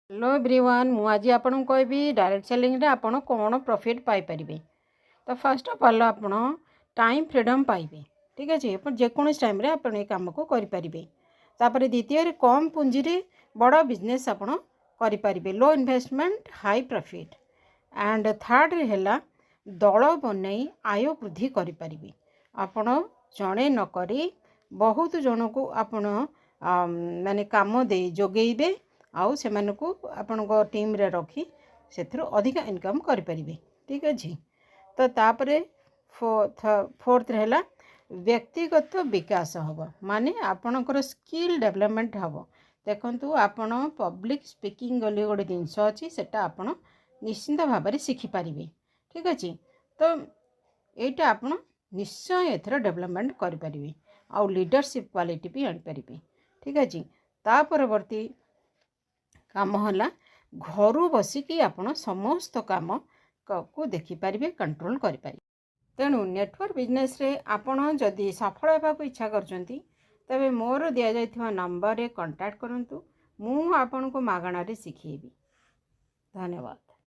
Hello everyone, ମୁଁ ଆଜି ଆପଣଙ୍କୁ କହିବି ଡାଇରେକ୍ଟ ସେଲିଂରେ ଆପଣ କ'ଣ ପ୍ରଫିଟ୍ ପାଇପାରିବେ। ତ ଫାର୍ଷ୍ଟ ଅଫ୍ ଅଲ୍ ଆପଣ ଟାଇମ୍ ଫ୍ରିଡ଼ମ୍ ପାଇବେ, ଠିକ୍ ଅଛି? ଆପଣ ଯେକୌଣସି ଟାଇମ୍ରେ ଆପଣ ଏ କାମକୁ କରିପାରିବେ। ତାପରେ ଦ୍ୱିତୀୟରେ କମ୍ ପୁଞ୍ଜିରେ ବଡ଼ ବିଜନେସ୍ ଆପଣ କରିପାରିବେ, low investment, high profit. And ଥାର୍ଡ଼ରେ ହେଲା ଦଳ ବନେଇ ଆୟ ବୃଦ୍ଧି କରିପାରିବେ। ଆପଣ ଜଣେ ନ କରି ବହୁତ ଜଣକୁ ଆପଣ ମାନେ କାମ ଦେଇ ଯୋଗେଇବେ ଆଉ ସେମାନଙ୍କୁ ଆପଣଙ୍କ ଟିମ୍ରେ ରଖି ସେଥିରୁ ଅଧିକା ଇନକମ୍ କରିପାରିବେ, ଠିକ୍ ଅଛି? ତ ତାପରେ ଫୋର୍ଥରେ ହେଲା ବ୍ୟକ୍ତିଗତ ବିକାଶ ହେବ, ମାନେ ଆପଣଙ୍କର ସ୍କିଲ୍ ଡେଭଲପମେଣ୍ଟ ହେବ। ଦେଖନ୍ତୁ, ଆପଣ ପବ୍ଲିକ୍ ସ୍ପିକିଂ ବୋଲି ଗୋଟେ ଜିନିଷ ଅଛି, ସେଟା ଆପଣ ନିଶ୍ଚିନ୍ତ ଭାବରେ ଶିଖିପାରିବେ, ଠିକ୍ ଅଛି? ତ ଏଇଟା ଆପଣ ନିଶ୍ଚୟ ଏଥର ଡେଭଲପମେଣ୍ଟ କରିପାରିବେ ଆଉ ଲିଡ଼ରସିପ୍ କ୍ୱାଲିଟି ବି ଆଣିପାରିବେ, ଠିକ୍ ଅଛି? ତା ପରବର୍ତ୍ତୀ କାମ ହେଲା ଘରୁ ବସିକି ଆପଣ ସମସ୍ତ କାମକୁ ଦେଖିପାରିବେ, କଣ୍ଟ୍ରୋଲ୍ କରିପାରିବେ। ତେଣୁ ନେଟୱାର୍କ ବିଜନେସ୍ରେ ଆପଣ ଯଦି ସଫଳ ହେବାକୁ ଇଚ୍ଛା କରୁଛନ୍ତି, ତେବେ ମୋର ଦିଆଯାଇଥିବା ନମ୍ବରରେ କଣ୍ଟାକ୍ଟ କରନ୍ତୁ। ମୁଁ ଆପଣଙ୍କୁ ମାଗଣାରେ ଶିଖେଇବି। ଧନ୍ୟବାଦ।